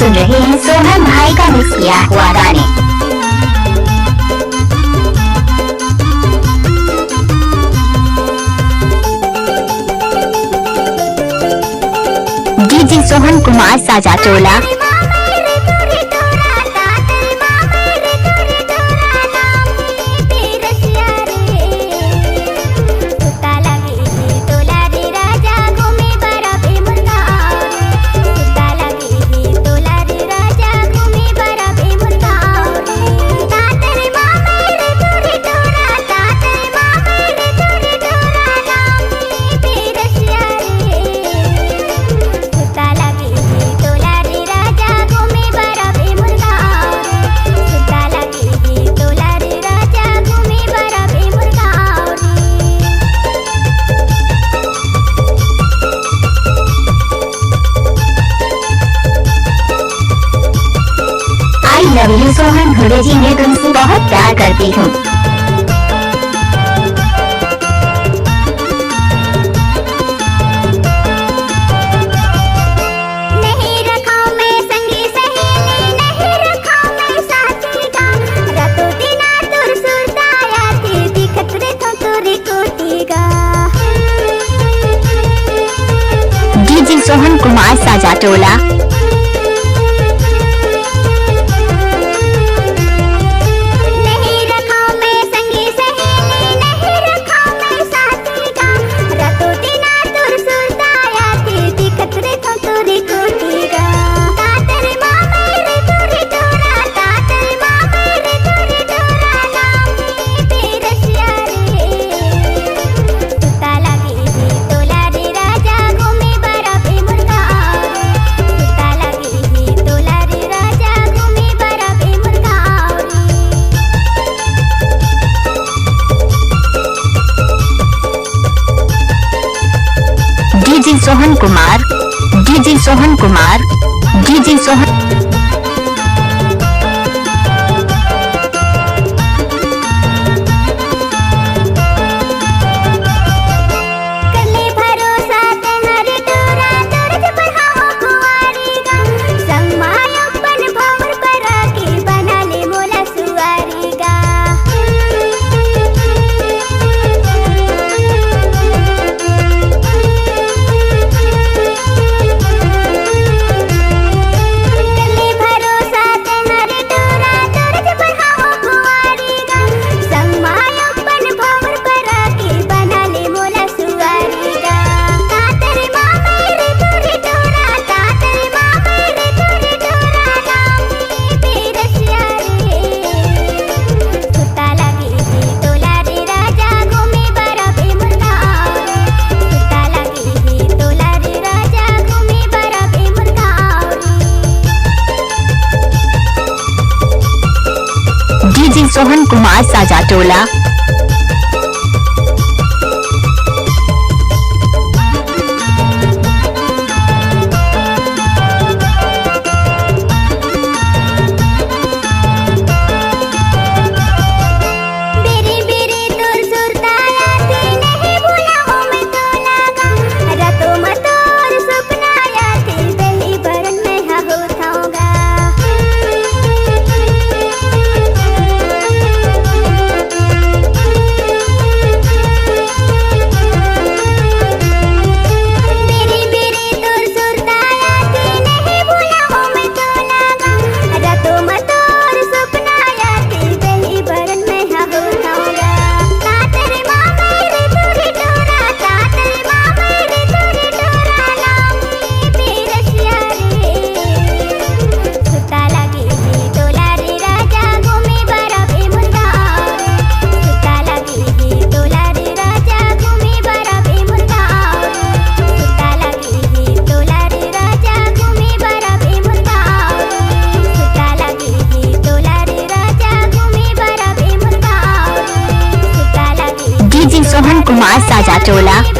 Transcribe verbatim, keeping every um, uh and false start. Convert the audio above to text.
सुन रहे हैं सोहन भाई का मिक्स किया हुआ गाने। DJ Sohan Kumar Saja Tola. I love you Sohan घोड़े जी, मैं तुमसे बहुत प्यार करती हूँ। DJ Sohan Kumar Saja Tola. DJ Sohan Kumar, DJ Sohan Kumar, DJ Sohan. DJ Sohan Kumar Saja Tola. DJ Sohan Kumar Saja टोला।